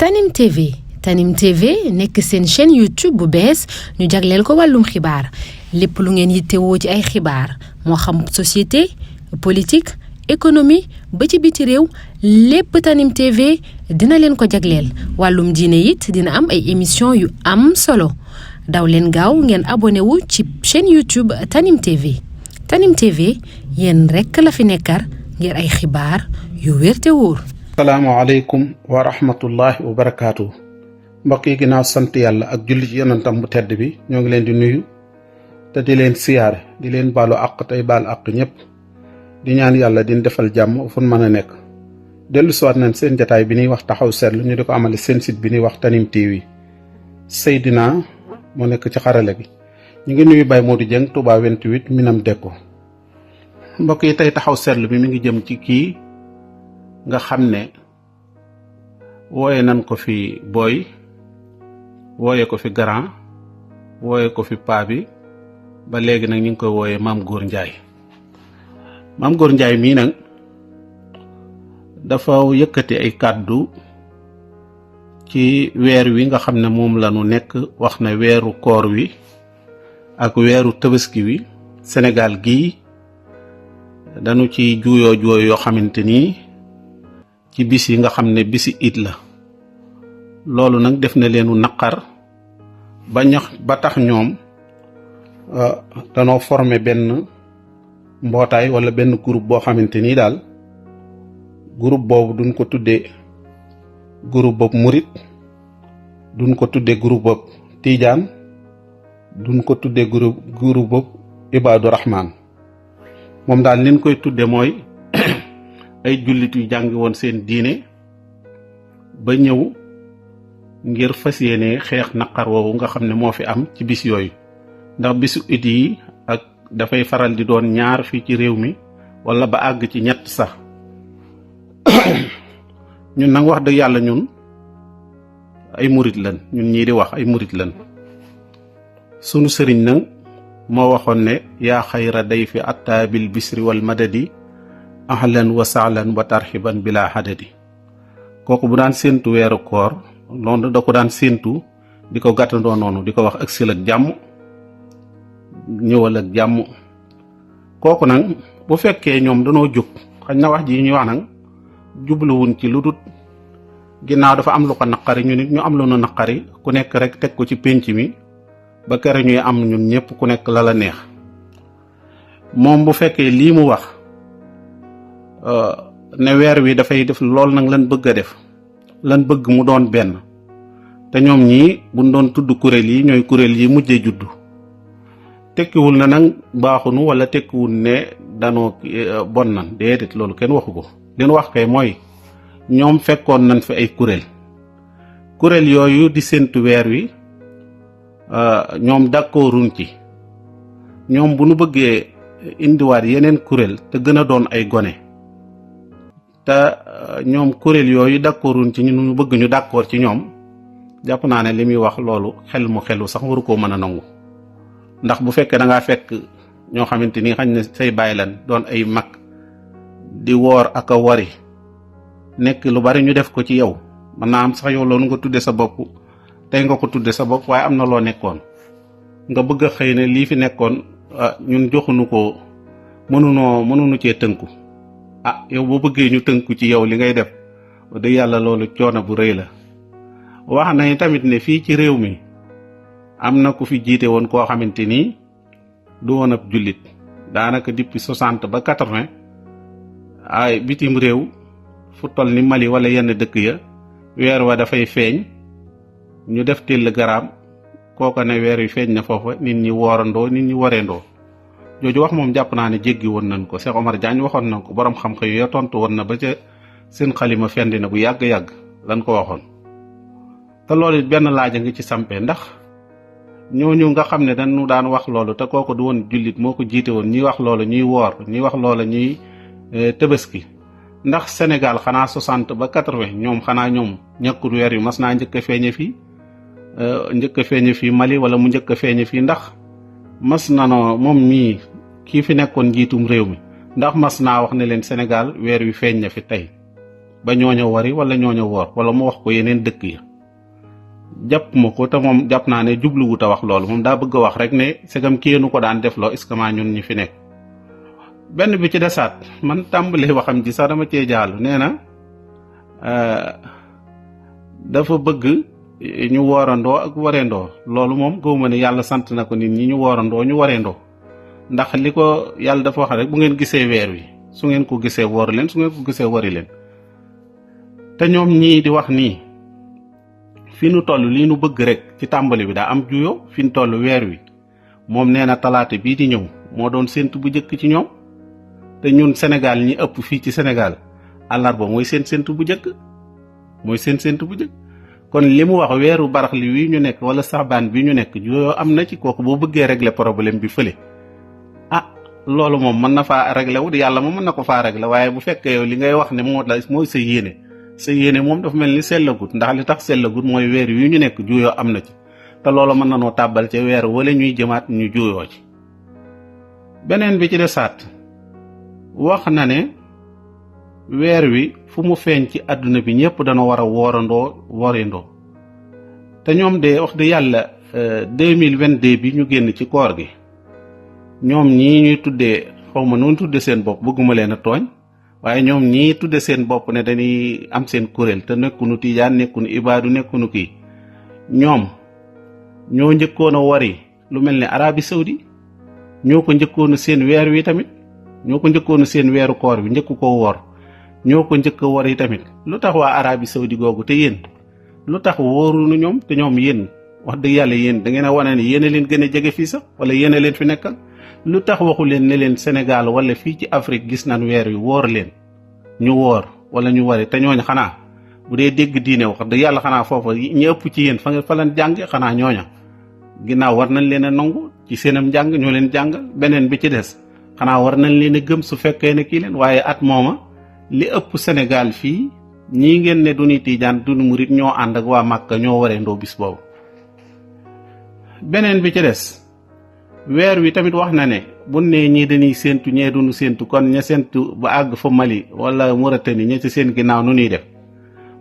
Tanim TV Tanim TV nekk seen chaîne YouTube bu bees ñu jagleel ko wàllum xibaar lépp lu ngeen yittewoo ci ay xibaar moo xam société politique économie ba ci biti réew lépp Tanim TV dina leen ko jagleel wàllum diine it dina am ay émission yu am solo daw leen gaaw ngeen abonné wu ci chaîne YouTube Tanim TV Tanim TV yéen rekk la fi nekkar ngir ay xibaar yu wér te wóor. asalaamaaleykum wa rahmatullahi wa barakaatu. mbokk yi ginnaaw sant yàlla ak julli ci yonentam bu tedd bi ñoo ngi leen di nuyu te di leen siyaare di leen baalu àq tey baal àq ñëpp di ñaan yàlla di defal jàmm fu mën a nekk. dellu siwaat nañ seen jataay bi ñuy wax taxaw seetlu ñu di ko amale seen site bi ñuy wax Tanim TV. Seydina moo nekk ci xarale gi ñu ngi nuyu Baye Modou Dieng Touba 28 Minam Dekko. mbokk yi tey taxaw seetlu bi mi ngi jëm ci kii nga xam ne wooye nañ ko fi booy wooye ko fi grand wooye ko fi paa bi ba léegi nag ñu ngi koy wooye Mame Gor Ndiaye. Mame Gor Ndiaye mii nag dafa yëkkati ay kàddu ci weer wi nga xam ne moom la ñu nekk wax na weeru koor wi ak weeru tabaski wi Sénégal gii dañu ci juuyoo yoo xamante ni ci bis yi nga xam ne bisi it la loolu nag def na leenu naqar ba tax ñoom danoo formé benn mbootaay wala benn groupe boo xamante ni daal groupe boobu duñ ko tuddee groupe boobu murit duñ ko tuddee groupe boobu tiijaan duñ ko tuddee groupe boobu ibaadu rahmaan moom daal nin koy tudde mooy ay jullit yu jàngi woon seen diine ba ñëw ngir fas yéene xeex naqar woowu nga xam ne moo fi am ci bis yooyu ndax bisu it yi ak dafay faral di doon ñaar fii ci réew mi wala ba àgg ci ñett sax ñun nag wax dëgg yàlla ñun ay murit lan ñun ñii di wax ay murit lan sunu sëriñ nag moo waxoon ne yaa xayra day fi atta bil bisri wal madadi ahlan wa sahlan wa tarxiban bila hadadi. kooku bu daan séentu weeru koor loolu da ko daan séentu di ko gàttandoo noonu di ko wax ak sil ak jàmm ñëwal ak jàmm. kooku nag bu fekkee ñoom danoo jóg xañ na wax ji ñuy wax nag jubluwuñ ci lu dut ginnaaw dafa am lu ko naqari ñu nit ñu am lu nu naqari ku nekk rek teg ko ci pénc mi ba kere ñuy am ñun ñëpp ku nekk la la neex. moom bu fekkee lii mu wax ne weer wi dafay def lool nag lan bëgg a def lan bëgg mu doon benn te ñoom ñii buñ doon tudd kuréel yi ñooy kuréel yi mujjee juddu tekkiwul na nag baaxunu wala tekkiwul ne danoo bon nan déedéet loolu kenn waxu ko. leen wax kay mooy ñoom fekkoon nañ fi ay kuréel yooyu di séentu weer wi ñoom d'accorduñ ci ñoom bu nu bëggee indiwaat yeneen kuréel te gën a doon ay gone te ñoom kuréel yooyu d'accorduñ ci ñu bëgg ñu d'accord ci ñoom jàpp naa ne li muy wax loolu xel mu xelu sax waru koo mën a nangu. ndax bu fekkee da ngaa fekk ñoo xamante ni xañ na say bàyyi lan doon ay mag di woor ak a wari nekk lu bari ñu def ko ci yow mën naa am sax yow loolu nga tudde sa bopp tey nga ko tudde sa bopp waaye am na loo nekkoon nga bëgg a xëy ne lii fi nekkoon ñun joxuñu ko mënuñu cee tënku. yow boo bëggee ñu tënku ci yow li ngay def wax dëgg yàlla loolu coono bu rëy la. wax nañ tamit ne fii ci réew mi am na ku fi jiite woon koo xamante ni du woon ab jullit daanaka depuis 60 ba 80 ay bitim réew fu toll ni Mali wala yenn dëkk ya weer wa dafay feeñ ñu def télégramme kooka ne weer wi feeñ na foofa nit ñi woorandoo nit ñi wareendoo jooju wax moom jàpp naa ne jéggi woon nañ ko Cheikh Omar Diagne waxoon na ko borom xam-xam yo tontu woon na ba ca seen xalima fendi na bu yàgg-yàgg lan ko waxoon. te loolu it benn laaj a ngi ci sampee ndax ñooñu nga xam ne dañu daan wax loolu te kooku du woon jullit moo ko jiite woon ñuy wax loolu ñuy woor ñuy wax loolu ñuy tëbaski ndax Sénégal xanaa 60 ba 80 ñoom xanaa ñoom ñàkkul weer yu mas naa njëkk a feeñe fii Mali wala mu njëkk a feeñe fii ndax mas nanoo moom mii kii fi nekkoon njiitum réew mi ndax mas naa wax ne leen Sénégal weer wi feeñ na fi tey ba ñooña wari wala ñooña woor wala mu wax ko yeneen dëkk ya jàpp ma ko te moom jàpp naa ne jubluwut a wax loolu moom daa bëgg a wax rek ne segam kéenu ko daan def loo est-ce que maa ñun ñi fi nekk. benn bi ci desaat man tàmbalee waxam ji sax dama cee jaalu nee na dafa bëgg ñu woorandoo ak wareendoo loolu moom gëwuma ne yàlla sant na ko nit ñi ñu woorandoo ñu wareendoo ndax li ko yàlla dafa wax rek bu ngeen gisee weer wi su ngeen ko gisee woor leen su ngeen ko gisee wari leen. te ñoom ñii di wax nii fi nu toll lii nu bëgg rek ci tàmbali bi daa am juyoo fi nu toll weer wi moom nee na talaata bii di ñëw moo doon séntu bu njëkk ci ñoom te ñun Sénégal ñi ëpp fii ci Sénégal àllarba mooy seen séntu bu njëkk mooy seen séntu bu njëkk. kon li mu wax weeru baraxli wi ñu nekk wala saxbaan bi ñu nekk juyoo am na ci kooku boo bëggee régler problème bi fële loolu moom mën na faa régler wu yàlla moom mën na ko faa régler waaye bu fekkee yow li ngay wax ne mooy sa yéene moom dafa mel ni sellagut ndax li tax sellagut mooy weer wi ñu nekk juyoo am na ci te loolu mën na noo tàbbal ca weer wala ñuy jëmaat ñu juyoo ci. beneen bi ci desaat wax na ne weer wi fu mu feeñ ci àdduna bi ñëpp dana war a woorandoo te ñoom de wax de yàlla 2022 bi ñu génn ci koor gi ñoom ñii ñuy tuddee xawma noonu tudde seen bopp bëgguma leen a tooñ waaye ñoom ñii tudde seen bopp ne dañuy am seen kuréel te nekkunu tijaan nekkunu ibaadu nekkunu kii ñoom ñoo njëkkoon a wari lu mel ne Arabie Saoudi ñoo ko njëkkoon seen weer wi tamit ñoo ko njëkkoon seen weeru koor bi njëkk ko woor ñoo ko njëkk a wari tamit lu tax waa Arabie Saoudi googu te yéen lu tax wóorunu ñoom te ñoom yéen wax dëgg yàlla yéen da ngeen a wane ne yéen a leen gën a jege fii sax wala yéen a leen fi nekkal lu tax waxu leen ne leen Sénégal wala fii ci Afrique gis nañ weer wi woor leen ñu woor wala ñu wari te ñooña xanaa bu dee dégg diine wax dëgg yàlla xanaa foofa ñi ëpp ci yéen fa lan jànge xanaa ñooña ginnaaw war nañ leen a nangu ci seenam njàng ñoo leen jàngal beneen bi ci des xanaa war nañ leen a gëm su fekkee ne kii leen waaye at mooma li ëpp Sénégal fii ñii ngeen ne duñu tiijaan duñu murit ñoo ànd ak waa Màkka ñoo waree ndoo bis boobu. beneen bi ci des weer wi tamit wax na ne bu ne ñii dañuy séentu ñee duñu séentu kon ña séentu ba àgg fa Mali wala Mauritanie ña ci seen ginnaaw nu ñuy def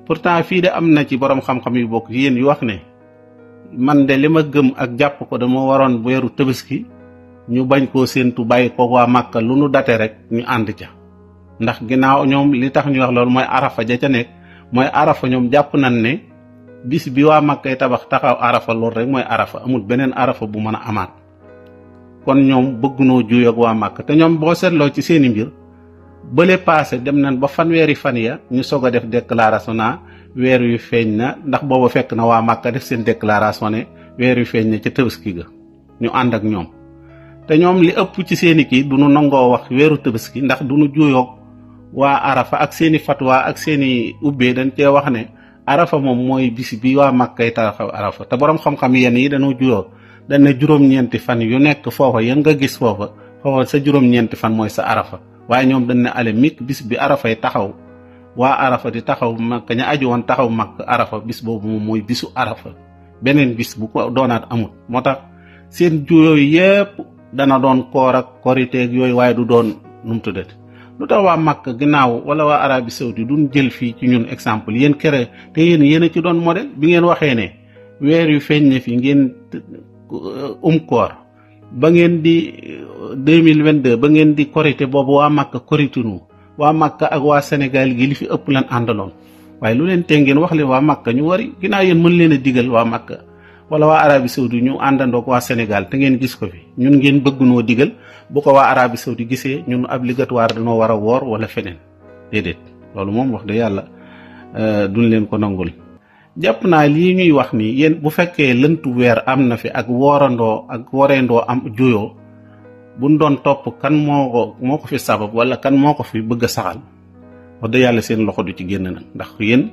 pourtant fii de am na ci borom xam-xam yu bokk yéen yu wax ne man de li ma gëm ak jàpp ko dama waroon weeru Tabaski ñu bañ koo séentu bàyyi ko waa Màkka lu nu date rek ñu ànd ca ndax ginnaaw ñoom li tax ñu wax loolu mooy arafa ja ca nekk mooy arafa ñoom jàpp nañ ne bis bi waa Màkkay tabax taxaw arafa loolu rek mooy arafa amul beneen arafa bu mën a amaat kon ñoom bëggunoo juyoog waa Màkk te ñoom boo seetloo ci seeni mbir bële paase dem nañ ba fanweeri fan ya ñu soog a def déclaration naa weer wi feeñ na ndax booba fekk na waa Màkk def seen déclaration ne weer wi feeñ na ca Tabaski ga ñu ànd ak ñoom te ñoom li ëpp ci seeni kii du nu nangoo wax weeru Tabaski ndax du nu juyoog waa arafa ak seeni fatwa ak seeni ubbee dañ cee wax ne arafa moom mooy bis bi waa Màkkay taxaw arafa te borom xam-xam yenn yi dañoo juyoo dañ ne juróom-ñeenti fan yu nekk foofa yéen nga gis foofa sa juróom-ñeenti fan mooy sa arafa waaye ñoom dañ ne ale mik bis bi arafay taxaw waa arafa di taxaw Màkka ña aju woon taxaw Màkk arafa bis boobu moom mooy bisu arafa beneen bis bu ko doonaat amul moo tax seen juyooyu yépp dana doon koor ak koriteeg yooyu waaye du doon nu mu tuddati lu tax waa Màkk ginnaaw wala waa Arabie Saoudi duñ jël fii ci ñun exemple yéen kere te yéen a ci doon modèle bi ngeen waxee ne weer yu feeñ ne fi ngeen koor ba ngeen di 2022 ba ngeen di korité boobu waa Màkk koritunu waa Màkk ak waa Sénégal gi li fi ëpp lan àndaloon waaye lu leen tee ngeen wax leen waa Màkk ñu wari ginnaaw yéen mën leen a digal waa Màkk wala waa Arabie Saoudi ñu àndandoog waa Sénégal te ngeen gis ko fi ñun ngeen bëgg noo digal bu ko waa Arabie Saoudi gisee ñun obligatoire dañoo war a woor wala feneen déedéet loolu moom wax dëgg yàlla duñ leen ko nangul. jàpp naa lii ñuy wax ni yéen bu fekkee lëntu weer am na fi ak woorandoo ak woreendoo am juyoo buñ doon topp kan moo ko fi sabab wala kan moo ko fi bëgg a saxal wax dëgg yàlla seen loxo du ci génn nag ndax yéen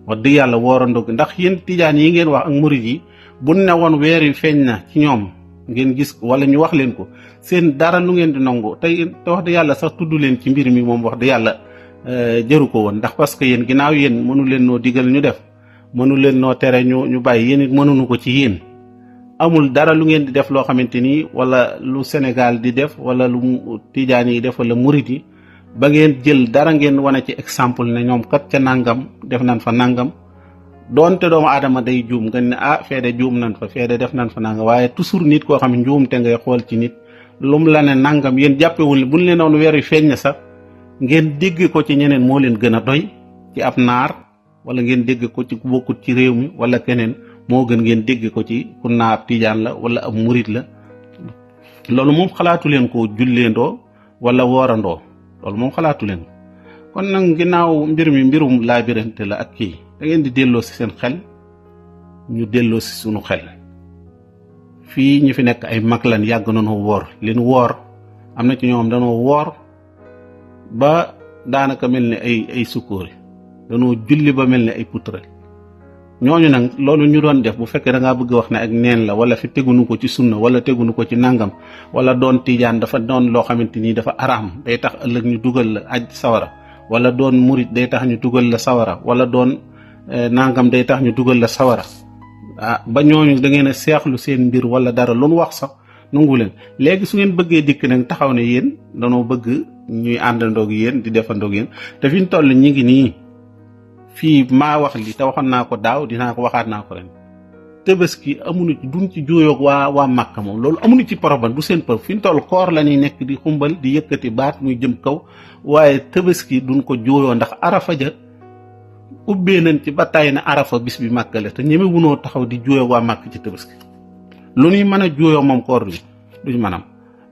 wax dëgg yàlla woorandoo ndax yéen tijaan yi ngeen wax ak murid yi bu ne woon weer yu feeñ na ci ñoom ngeen gis wala ñu wax leen ko seen dara lu ngeen di nangu te wax dëgg yàlla sax tudd leen ci mbir mi moom wax dëgg yàlla jëru ko woon ndax parce que yéen ginnaaw yéen mënu leen noo digal ñu def mënu leen noo tere ñu bàyyi yéen it mënuñu ko ci yéen amul dara lu ngeen di def loo xamante ni wala lu Sénégal di def wala lu tijaan yi def wala murid yi ba ngeen jël dara ngeen wane ci exemple ne ñoom kat ca nangam def nañ fa nangam doonte doomu aadama day juum nga ne feede juum nañ fa feede def nañ fa nangam waaye toujours nit koo xam ne njuum te ngay xool ci nit lum la ne nangam yéen jàppewul buñ leen woon weer wi feeñ na sax ngeen dégg ko ci ñeneen moo leen gën a doy ci ab naar wala ngeen dégg ko ci ku bokkut ci réew mi wala keneen moo gën ngeen dégg ko ci ku naa ab tijaan la wala ab murit la loolu moom xalaatu leen ko julleendoo wala woorandoo loolu moom xalaatu leen kon nag ginnaaw mbir mi mbirum laabirante la ak kii da ngeen di delloo si seen xel ñu delloo si sunu xel fii ñu fi nekk ay mag lan yàgg nañoo woor leen woor am na ci ñoom dañoo woor ba daanaka mel ni ay sukkoori dañoo julli ba mel ni ay putre ñooñu nag loolu ñu doon def bu fekkee da ngaa bëgg wax ne ak neen la wala fi tegunu ko ci sunna wala tegunu ko ci nangam wala doon tijaan dafa doon loo xamante ni dafa araam day tax ëllëg ñu dugal la aj sawara wala doon murit day tax ñu dugal la sawara wala doon nangam day tax ñu dugal la sawara ba ñooñu da ngeen a seexlu seen mbir wala dara lu nu wax sax nangu leen léegi su ngeen bëggee dikk nag taxaw ne yéen danoo bëgg ñuy àndandoog yéen di defandoog yéen te fi ñu toll ñi ngi nii fii maa wax li te waxoon naa ko daaw dinaa ko waxaat naa ko ren Tabaski amuñu ci duñ ci jooyoog waa Màkka moom loolu amuñu ci problème du seen për fi ñu toll koor la ñuy nekk di xumbal di yëkkati baat muy jëm kaw waaye Tabaski duñ ko jooyoo ndax arafa ja ubbee nañ ci ba tay na arafa bis bi Màkka la te ñeme wunoo taxaw di jooyoo waa Màkk ci Tabaski lu ñuy mën a jooyoo moom koor bi duñ mënam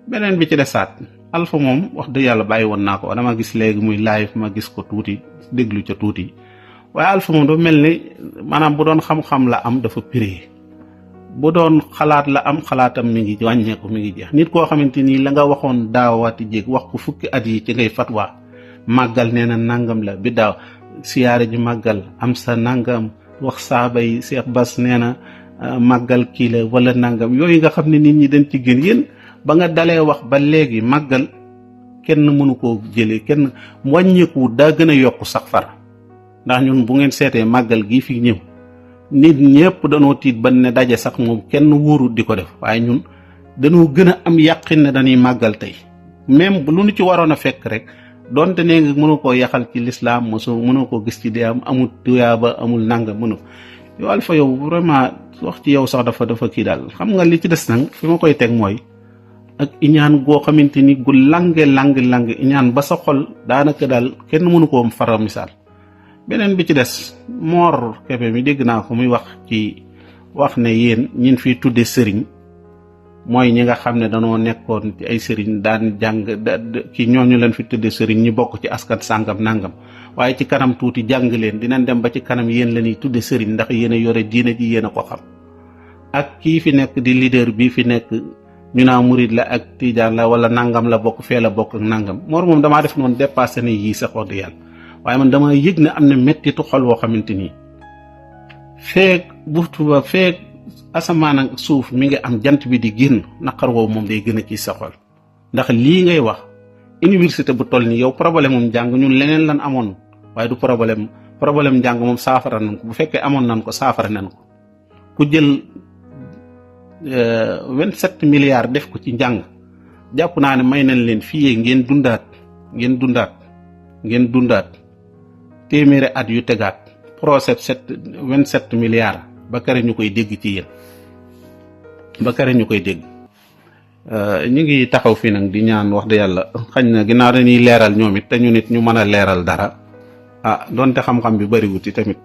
beneen bi ci desaat Alpha moom wax dëgg yàlla bàyyi woon naa ko dama gis léegi muy live ma gis ko tuuti déglu ca tuuti waaye Alpha moom dafa mel ni maanaam bu doon xam-xam la am dafa piree bu doon xalaat la am xalaatam mi ngi wàññeeku mi ngi jeex nit koo xamante ni la nga waxoon daawaati jéeg wax ko fukki at yi ci ngay fatwa màggal nee na nangam la bi daaw siyaare ji màggal am sa nangam wax saaba yi Cheikh Bass nee na màggal kii la wala nangam yooyu nga xam ne nit ñi dañ ci gën yéen ba nga dalee wax ba léegi màggal kenn mënu koo jëlee kenn wàññeeku daa gën a yokk sax far ndax ñun bu ngeen seetee màggal gii fi ñëw nit ñëpp dañoo tiit ba ne daje sax moom kenn wóorut di ko def waaye ñun dañoo gën a am yàqin ne dañuy màggal tey même lu ñu ci waroon a fekk rek donte nee nga mënu koo yaxal ci lislaam mënoo koo gis ci dee amul tuyaaba amul nanga mënu yow Alpha yow vraiment wax ci yow sax dafa kii daal xam nga li ci des nag fi ma koy teg mooy ak iñaan goo xamante ni gu lange iñaan ba sa xol daanaka daal kenn mënu koo faral misaal beneen bi ci des Mor Kébé mi dégg naa ko muy wax ne yéen ñin fiy tudde sëriñ mooy ñi nga xam ne danoo nekkoon ci ay sëriñ daan jàng ci ñooñu leen fi tudde sëriñ ñi bokk ci askan sàngam nangam waaye ci kanam tuuti jàng leen dinañ dem ba ci kanam yéen la ñuy tudde sëriñ ndax yéen a yore diine ji yéen a ko xam ak kii fi nekk di leader bii fi nekk ñu naa murid la ak tijaan la wala nangam la bokk fee la bokk ak nangam Mor moom damaa def noonu dépassé na yii sax wax dëgg yàlla waaye man dama yëg ne am na mettitu xol woo xamante ni feek buftu ba feek asamaan ak suuf mi ngi am jant bi di génn naqar woowu moom day gën a ci sa xol ndax lii ngay wax université bu toll ni yow problème moom jàng ñun leneen lan amoon waaye du problème njàng moom saafara nañ ko bu fekkee amoon nañ ko saafara nañ ko ku jël 27 milliards def ko ci njàng jàpp naa ne may nañ leen fii ngeen dundaat téeméeri at yu tegaat procès 27 milliards ba kare ñu koy dégg ci yéen ñu ngi taxaw fii nag di ñaan wax de yàlla xañ na ginnaaw dañuy leeral ñoom it te ñu nit ñu mën a leeral dara donte xam-xam bi bariwut yi tamit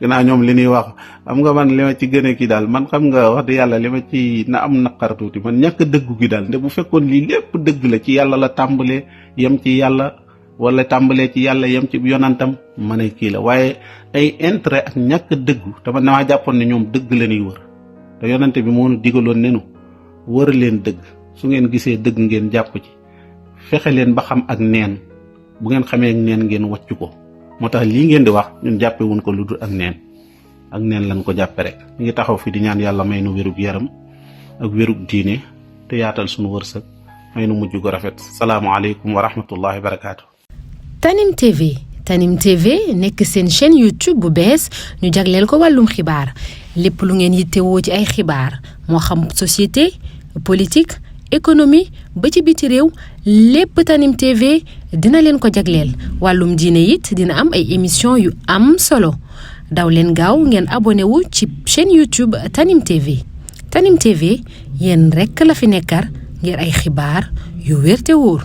ginnaaw ñoom li ñuy wax xam nga man li ma ci gën a kii daal man xam nga wax de yàlla li ma ci na am naqar tuuti man ñàkk dëggu gi daal nde bu fekkoon lii lépp dëgg la ci yàlla la tàmbalee yem ci yàlla wala tàmbalee ci yàlla yem ci yonantam mën a kii la waaye ay intérêt ak ñàkk dëggu te man damaa jàppoon ne ñoom dëgg la ñuy wër te yonante bi moo nu digaloon nenu wër leen dëgg su ngeen gisee dëgg ngeen jàpp ci fexe leen ba xam ak neen bu ngeen xamee ak neen ngeen wàccu ko moo tax lii ngeen di wax ñun jàppe wuñ ko lu dul ak neen lañ ko jàppe rek ñu ngi taxaw fi di ñaan yàlla may nu wérug yaram ak wérug diine te yaatal suñu wërsëg may nu mujj gu rafet salaamualeykum wa rahmatullahi wa barakaatu. Tanim TV nekk seen chaîne YouTube bu bees ñu jagleel ko wàllum xibaar lépp lu ngeen yittewoo ci ay xibaar moo xam société politique économie ba ci biti réew lépp Tanim TV dina leen ko jagleel wàllum diine it dina am ay émission yu am solo daw leen gaaw ngeen abonné wu ci chaîne YouTube Tanim TV Tanim TV yéen rekk la fi nekkar ngir ay xibaar yu wér te wóor